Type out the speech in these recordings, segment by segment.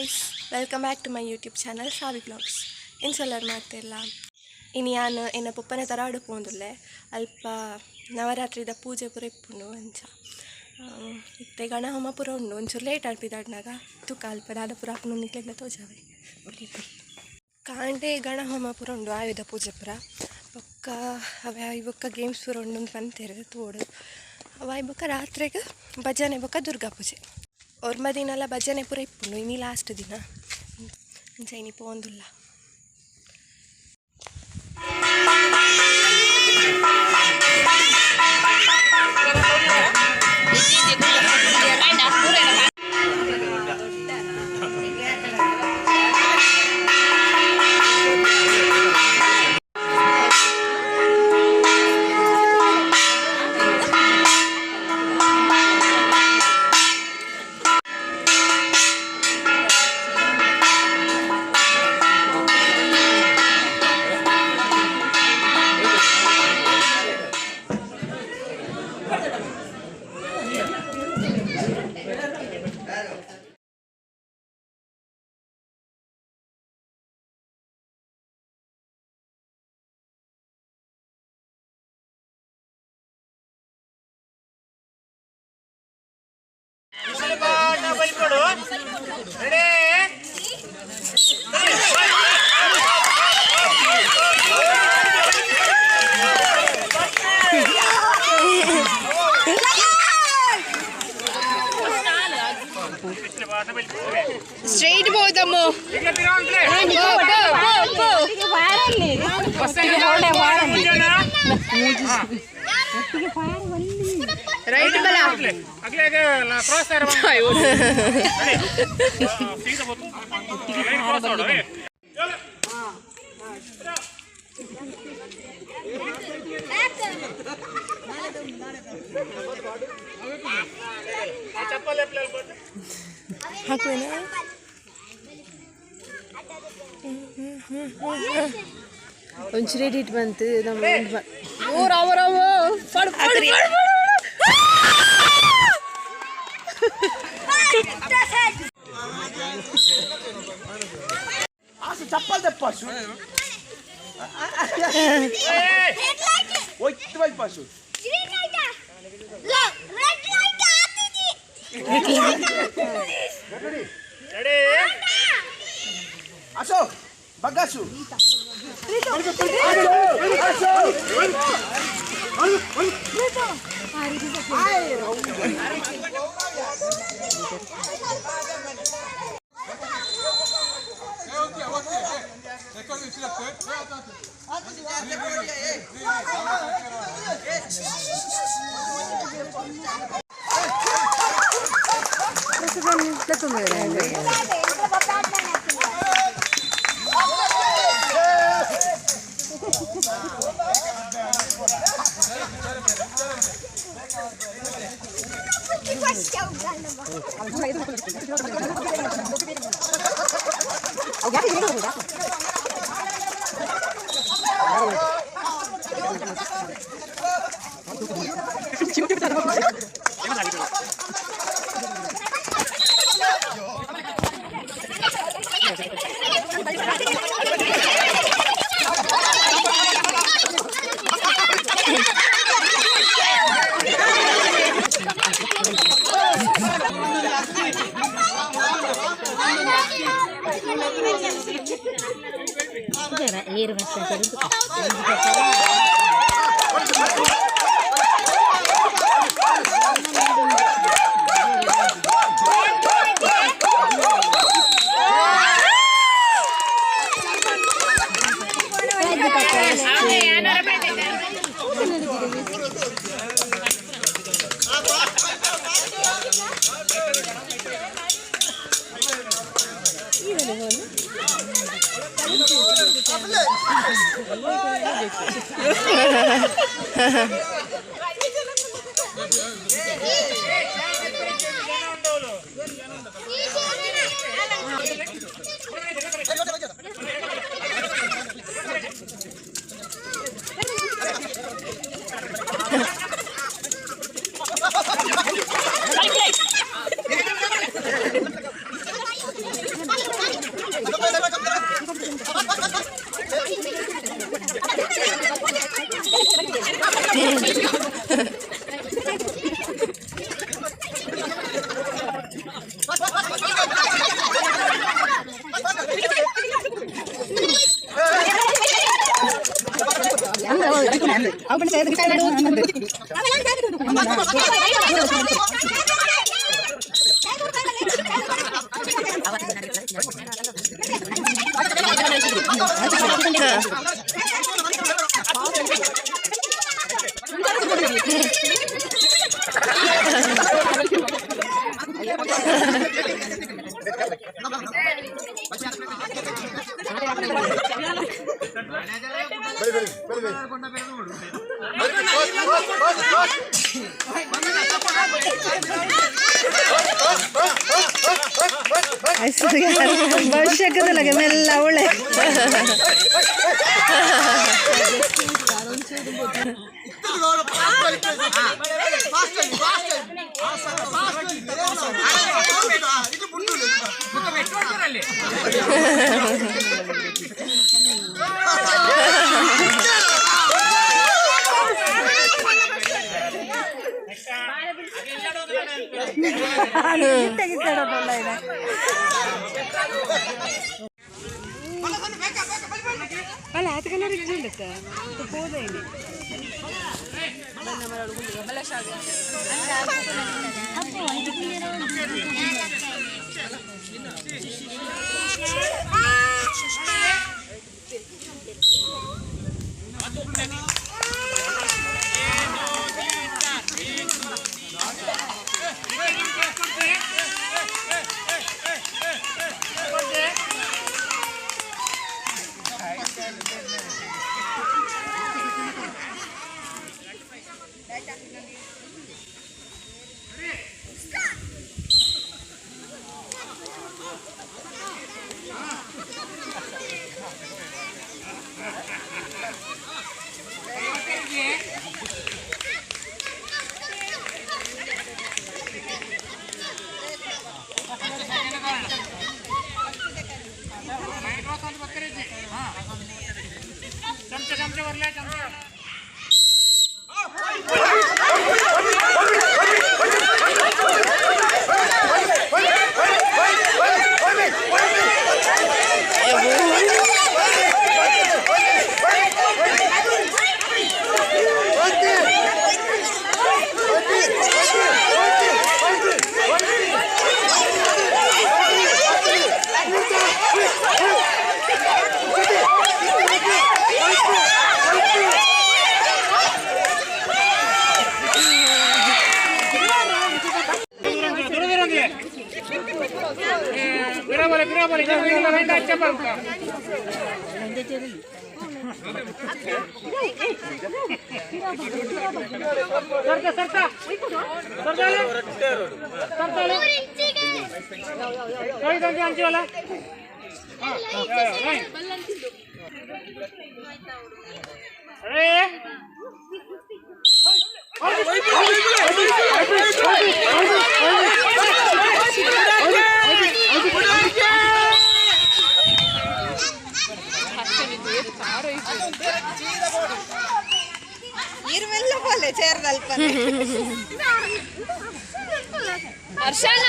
Guys, welcome back to my YouTube channel Savi vlogs. ಇನ್ಸೆಲ್ಲರ್ ಮಾಡ್ತಿಲ್ಲ. ಇನಿ ಯಾನ್ ಎನ್ನ ಪೊಪ್ಪನ ತರವಾಡು ಪೋಂದುಲ್ಲೆ. ಅಲ್ಪ ನವರಾತ್ರಿದ ಪೂಜೆ ಪೂರ ಇಪ್ಪುಂಡು ಅಂಚ. ಇತ್ತೆ ಗಣಹೋಮ ಪೂರ ಉಂಡು. ಒಂಚೂರು ಲೇಟ್ ಆಡ್ಪಿದಾಡ್ನಾಗ ತುಕ ಅಲ್ಪ ದಾದ ಪೂರ ಆಪುಂಡು ನಿಕ್ಲೆಗ್ಲ ತೋಜಾವೆ. ಬಲಿ ಕಾಂಡೆ ಗಣಹೋಮ ಪೂರ ಉಂಡು, ಆಯುಧ ಪೂಜೆ ಪೂರ. ಬೊಕ್ಕ ಅವೆ ಬೊಕ್ಕ ಗೇಮ್ಸ್ ಪೂರ ಉಂಡು ಅಂದ್ ಪಂತೆರ್ ತೋಡು. ಅವಾಯ್ ಬೊಕ್ಕ ರಾತ್ರೆಗ್ ಭಜನೆ ಬೊಕ್ಕ ದುರ್ಗಾ ಪೂಜೆ. ಒರ್ಂಬ ದಿನಲ ಭಜನೆ ಪೂರ ಇಪ್ಪುಂಡು. ಇನಿ ಲಾಸ್ಟ್ ದಿನ ಅಂಚ ಇನಿ ಪೋಂದುಲ್ಲ. ಸ್ಟ್ರೈಟ್ ಹೋದಮ್ಮ. ಪೋ ಪೋ. ರೈಟ್ ಬಲ. ಹಾಕುವೇನಾ? ಒಂಚೂರು ಎಡಿಟ್ ಬಂತು ನಮ್ಮ. ಓ ರಾವ ರಾವ, ಫಡ್ ಫಡ್ ಫಡ್. ಚಪ್ಪಲ್ ತೆಪ್ಪಾಸು ಒಯ್ತು ಬೈಪಾಸು. আসো বাগাসু আসো. ಭವಿಷ್ಯಕ್ಕೆ ಲಗೆ ಮೆಲ್ಲ ಅವಳೆ. ಅಲ್ಲ ಆತ ಕಲರ್ ಇಜ್ಜುಂಡತ್ತ ಪೋದ. चमचे चमचे भरले चमचे. ಸರ್ತ ಸರ್ತ ಸರ್ತಾಲೆ ಸರ್ತಾಲೆ ಐದು ಅಂಚು ಅಲ್ಲ. ಅರೇ. ಇರುವೆಲ್ಲ ಪೋಲೆ ചേർದಲ್ಪ. ಹರ್ಷಣ.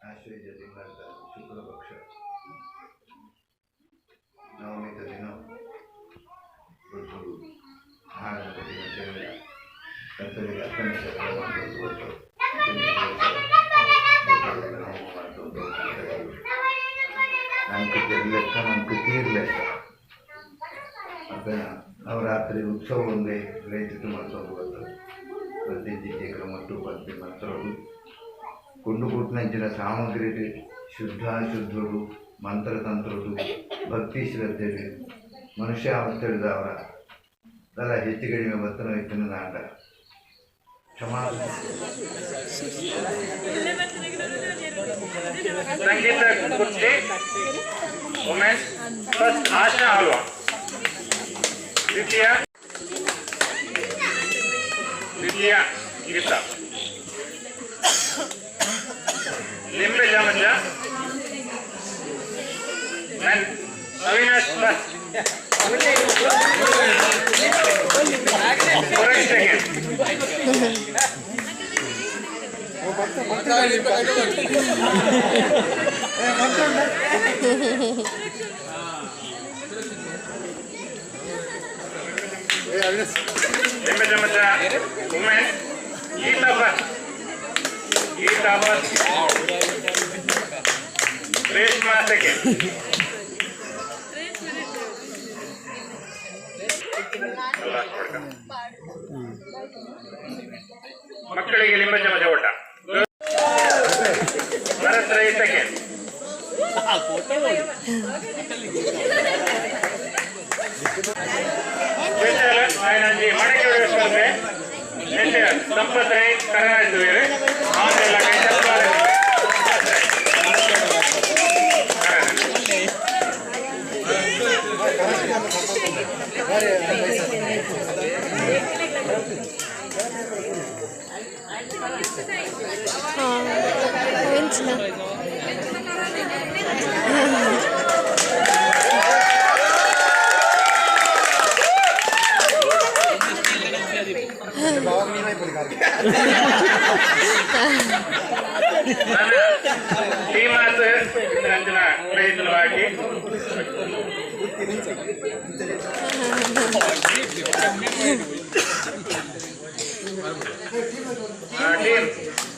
ಆಶ್ವಯುಜ ತಿಂಗಳ ಶುಕ್ಲಪಕ್ಷ ನವಮಿತ ದಿನ ಬುದ್ಧರು ಮಹಾಗಣಪತಿಯ ಸೇವೆ ಕರ್ತರಿಗೆ ಅಷ್ಟಮಿ ಸೇವೆ ಮಾಡ್ಕೊಂಡು ಹೋಗ್ತಾರೆ. ಹೋಮ ಮಾಡ್ಕೊಂಡು ಹೋಗ್ತಾರೆ. ನಂಗೆ ಲೆಕ್ಕ ನಂಗೆ ತೀರ್ಲೆಕ್ಕ ಅಪ್ಪನ ನವರಾತ್ರಿ ಉತ್ಸವ ಒಂದೇ ರೈತರು ಮಾಡ್ಕೊಂಡು ಹೋಗ್ತಾರೆ. ಪ್ರತಿ ಕ್ರಮಟ್ಟು ಪಂಕ್ತಿ ಮಂತ್ರಗಳು ಕೊಂಡು ಕೊಟ್ಟಿನಂಚಿನ ಸಾಮಗ್ರಿ ಶುದ್ಧಾಶುದ್ಧರು ಮಂತ್ರತಂತ್ರರು ಭಕ್ತಿ ಶ್ರದ್ಧೆಡು ಮನುಷ್ಯ ಅವಸ್ಥೆಡ್ದವರ ತಲ ಹೆಚ್ಚು ಕಡಿಮೆ ಬತ್ತನ ಇತ್ತಿನ ನಾಟ ಕ್ಷಮಾ. ಸಂಗೀತ ಕುರ್ಚಿ ವುಮೆನ್ಸ್ ಫಸ್ಟ್ ಆಶಾ ಆಲ್ವಾ, ದ್ವಿತೀಯ ಗೀತಾ, ಲಿಂಬೆ ಚಮಚ men Avinash first, Suresh second. ಲಿಂಬೆ ಚಮಚ women Geetha first, Geetha first, Reshma second. ಮಕ್ಕಳಿಗೆ ಲಿಂಬೆ ಚಮಚ ಊಟ. ಭರತ್ ರೈ ಸೆಕೆಂಡ್. ಆಯ್ನಂಜಿ ಮಡಕೆ ಸ್ಪರ್ಧೆ ಸಂಪತ್ ರೈ ಕರನಾಯ್ತು ಆಮೇಲೆ ಕೈ ಚಪ್ಪಾಳೆ. ಎಂಚಿನ? ಟೀಮಾತ್ ರಂಜನಾ ಪ್ರಯತ್ನವಾಗಿ team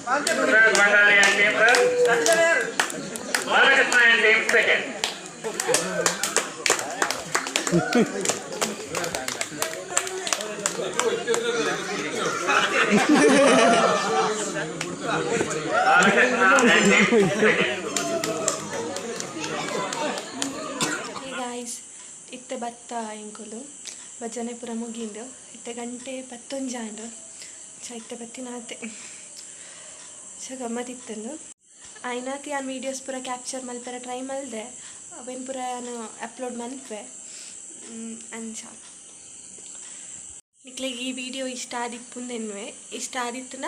Prasad Bhandari and team first, Balakrishna and team second. Balakrishna and team second. Guys, ಇತ್ತೆ ಬತ್ತ ಎಂಕುಲು ಭಜನೆ ಪೂರ ಮುಗಿಂಡು. ಇತ್ತೆ ಗಂಟೆ 11 ಆಂಡ್. ಚ ಇತ್ತೆ ಬತ್ತಿನಾತೆ. ಚ ಗಮ್ಮತ್ತಿತ್ತಂದು. ಆಯ್ನಾತಿ ಯಾನ್ ವೀಡಿಯೋಸ್ ಪೂರ ಕ್ಯಾಪ್ಚರ್ ಮಲ್ಪೆರ ಟ್ರೈ ಮಲ್ದೆ, ಅವೆನ್ ಪೂರ ಯಾನ್ ಅಪ್ಲೋಡ್ ಮನ್ಪೆ. ಅಂಚ ನಿಕ್ಲೆಗ್ ಈ ವಿಡಿಯೋ ಇಷ್ಟ ಆದಿಪ್ಪುಂದೆನ್ನುವೆ. ಇಷ್ಟ ಆದಿತ್ತುಂಡ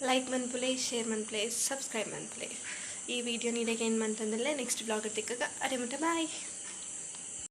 ಲೈಕ್ ಮನ್ಪುಲೆ, ಶೇರ್ ಮನ್ಪುಲೆ, ಸಬ್ಸ್ಕ್ರೈಬ್ ಮನ್ಪುಲೆ. ಈ ವಿಡಿಯೋ ನೀಡೆಗೆ ಏನು ಮಂತಂದಲ್ಲೇ ನೆಕ್ಸ್ಟ್ ಬ್ಲಾಗ್ ತಿಕ್ಕಗ. ಅರೆ ಮುಟ್ಟ ಬಾಯ್.